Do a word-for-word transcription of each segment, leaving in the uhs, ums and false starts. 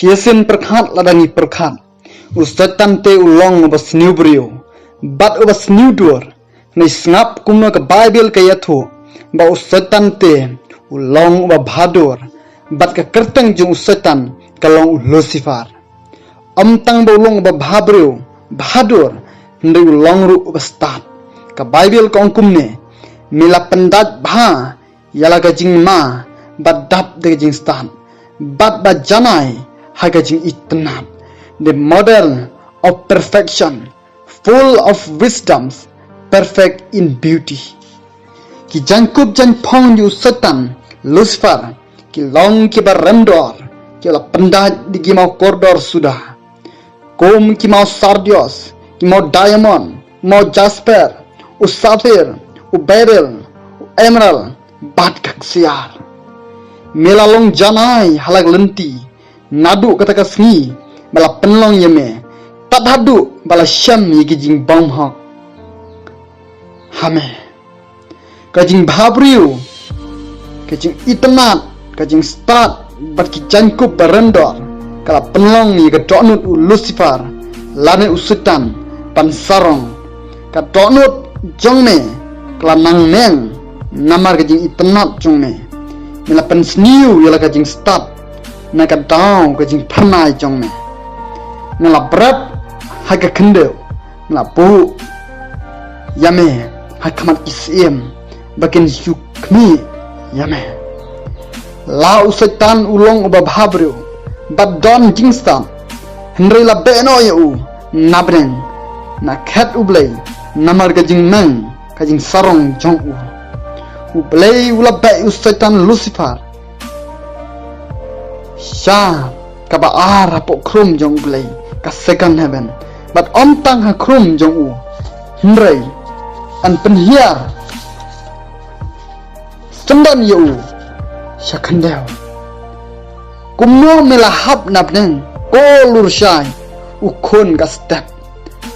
Ki sien pyrkhat lada ngi pyrkhat, u Soitan te u long uba sniew briew bad uba sniew dur. Ngi sngap kumno ka Baibl ka ïathuh ba u Soitan te u long uba bhadur, bad ka kyrteng jong u Soitan ka long u Lucifer. Ym tang ba u long uba bhabriew, bhadur, hynrei u long ruh uba stad. Ka Baibl ka ong kumne: Me la pyndait bha ïa la ka jingma ba dap da ka jingstad, bad ba janai ha ka jingitynnad. The model of perfection, full of wisdoms, perfect in beauty. Ki jaiñkup jaiñphong jong u Soitan, Lucifer, ki long kiba rem dor, ki la pyndait da ki maw kordor suda, kum ki maw sardius, ki maw diamond, maw jasper, u sapphire, u beryl, u emerald, bad ka ksiar. Me la long janai ha la ka lynti naduh kata ka sngi ba la pynlong ïa me, tad haduh ba la shem ïa ki jingbymhok ha me. Ka jingbhabriew, ka jingitynnad, ka jingstad, bad ki jaiñkup ba rem dor, ka la pynlong ïa ka dohnud u Lucifer lane u Soitan ban sarong. Ka dohnud jong me ka la nang neng namar ka jingitynnad jong me. Me la pynsniew ïa la ka jingstad na ka daw ka jingphyrnai jong me. Me la bret ha ka khyndew, me la buh ïa me ha khmat ki syiem ba kin shu khmih ïa me. La u Soitan u long uba bhabriew bad don jingstad, hynrei la beh noh ïa u na bneng, na khet U Blei, namar ka jingmeng ka jingsarong jong u. U Blei u la beh u Soitan Lucifer sha kaba ar hapoh khrum jong U Blei, ka second heaven, bad ym tang ha khrum jong u, hynrei yn pynhiar syndon ïa u sha khyndew. Kumno me la hap na bneng, ko lurshai, u khun ka step?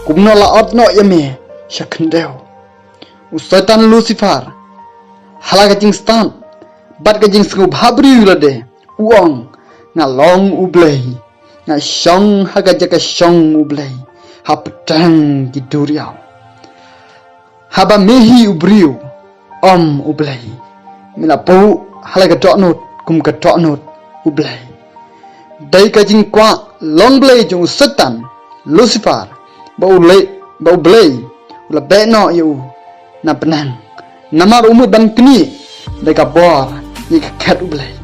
Kumno la ot noh ïa me sha khyndew? U Soitan Lucifer, ha la ka jingstad bad ka jingsngewbha briew lade, u ong: Nga long U Blei, nga shong ha ka jaka shong U Blei, ha pdeng ki duriaw. Haba me hi u briew, ym U Blei, me la buh ha la ka dohnud kum ka dohnud U Blei. Dei ka jingkwah long blei jong u Soitan Lucifer ba U Blei, ba U Blei u la beh noh ïa u na bneng, namar u mut ban knieh da ka bor ïa ka khet U Blei.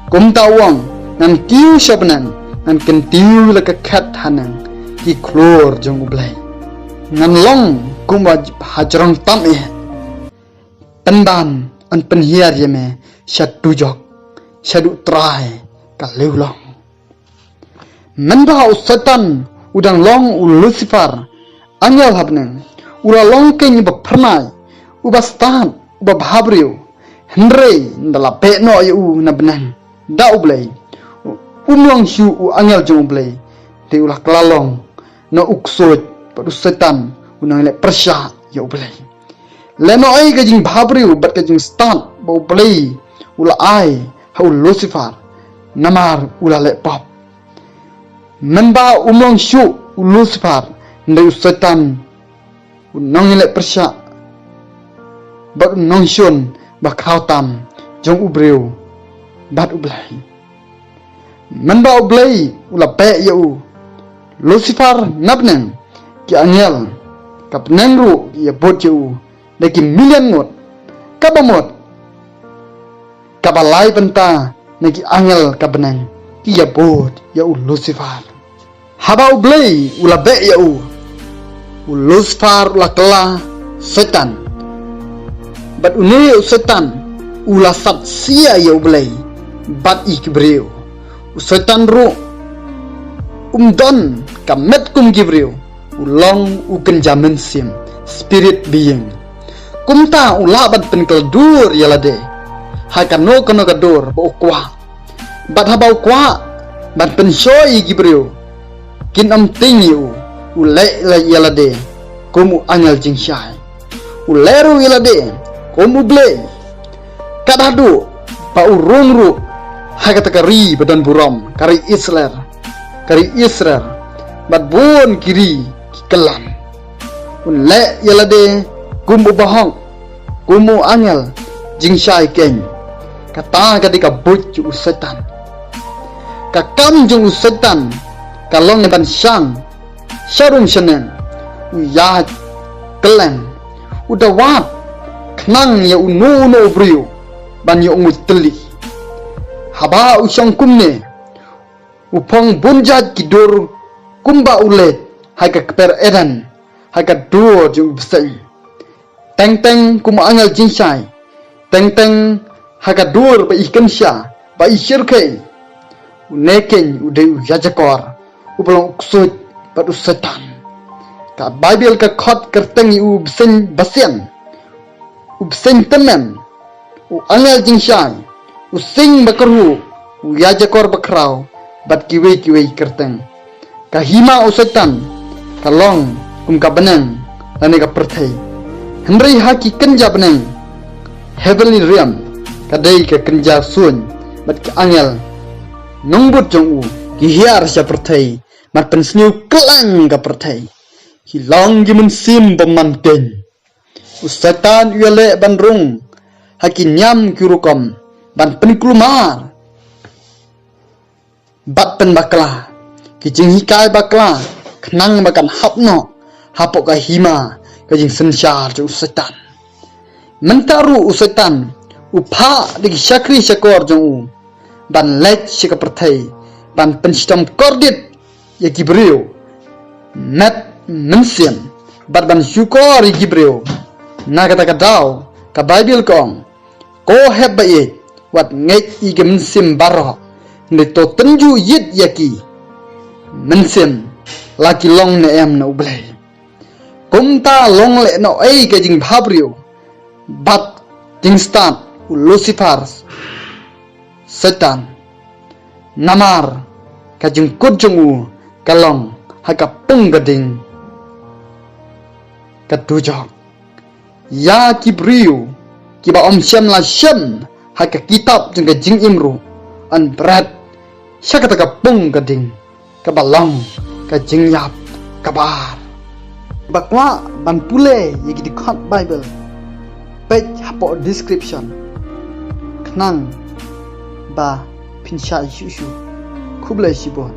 Kumta u ong: Ngan kiew sha bneng, ngan kyntiew la ka khet haneng, ki khlur jong U Blei. Ngan long kum uba hajrong tam eh. Pynban yn pynhiar ïa me sha dujok, shaduh trai ka lieh long. Mynba u Soitan u dang long u Lucifer, angel ha bneng, u la long keiñ uba phyrnai, uba stad, uba bhabriew, hynrei ynda la beh noh ïa u na bneng da U Blei, um long shuh u angel jong U Blei, te u la kylla long na u ksuid bad u Soitan u nongleh pyrshah ïa U Blei. Lehnohei ka jingbhabriew bad ka jingstad ba U Blei u la ai ha u Lucifer, namar u la leh pop. Mynba um long shuh u Lucifer, hynrei u Soitan u nongleh pyrshah bad u nongshun ba khraw tam jong u briew bad U Blei. Mynba U Blei u la beh ïa u Lucifer na bneng, ki angel ka bneng ruh ki ïabud ïa u da ki million ngut. Kaba mut, kaba lai bynta na ki angel ka bneng ki ïabud ïa u Lucifer. Haba U Blei u la beh ïa u, u Lucifer u la kylla Soitan. Bad une u Soitan u la sat sia ïa U Blei bad ïa ki briew. U Soitan ruh um don ka met kum ki briew, u long u kynja mynsiem, spirit being. Kumta u lah ban pynkylla dur ïa lade ha kano kano ka dur ba u kwah. Bad haba u kwah ban pynshoi ïa ki briew, kin ym tieng ïa u, u leh ïa lade kum u angel jingshai. U leh ruh ïa lade kum U Blei. Kat haduh ba u rung ruh ha kata ka ri ba don burom, ka ri Israel. ka ri Israel, bad bun ki ri ki kyllon. Un leh ïa lade kum u bahok, kum u angel jingshai keiñ. Kata ka dei ka buit jong u Soitan. Ka kam jong u Soitan ka long ban shang sharum shaneng, u ïaid kylleng, u da wad khnang ïa uno uno u briew ban ïoh nguid tylli. Haba u shong kumne, u phong bun jait ki dur kumba u leit ha ka kper Eden, ha ka dur jong u bseiñ. Teng teng kum u angel jingshai, teng teng ha ka dur ba i kynsha, ba i shyrkhei. Une keiñ u dei u ïajakor uba long u ksuid bad u Soitan. Ka Baibl ka khot kyrteng ïa u bseiñ basian, u bseiñ tymmen, u angel jingshai, u sing bakyrhuh, u ïajakor bakhraw, bad kiwei kiwei kyrteng. Ka hima u Soitan ka long kum ka bneng lane ka pyrthei. Hynrei ha ki kynja bneng, heavenly realm, ka dei ka kynja suiñ bad ki angel nongbud jong u ki hiar sha pyrthei, bad pynsniew kylleng ka pyrthei. Ki long ki mynsiem bymman keiñ. U Soitan u ïaleh ban rung ha ki niam ki rukom, ban pynkulmar bad pynbakla ki jinghikai bakla, khnang ba kan hap noh hapoh ka hima ka jingsynshar jong u Soitan. Mynta ruh u Soitan u phah da ki shakri shakor jong u ban leit sha ka pyrthei, ban pynshitom kordit ïa ki briew met mynsiem, bad ban shukor ïa ki briew. Na kata ka daw ka Baibl ka ong, ko hep ba ïeit, wat ngeit ïa ki mynsiem baroh, hynrei to tynjuh ïit ïa ki mynsiem, la ki long ne em na U Blei. Kumta long lehnohei ka jingbhabriew bad jingstad u Lucifer Soitan, namar ka jingkut jong u ka long ha ka pung ka ding ka dujok. Ïa ki briew kiba ym shym la shem ha ka kitab jong ka jingim ruh, yn bret sha kata ka pung ka ding kaba long ka jingïap kaba ar. Ba kwah ban pule ïa ki dkhot Baibl, peit hapoh description khnang ba phin shah shuh shuh. Khublei shibun.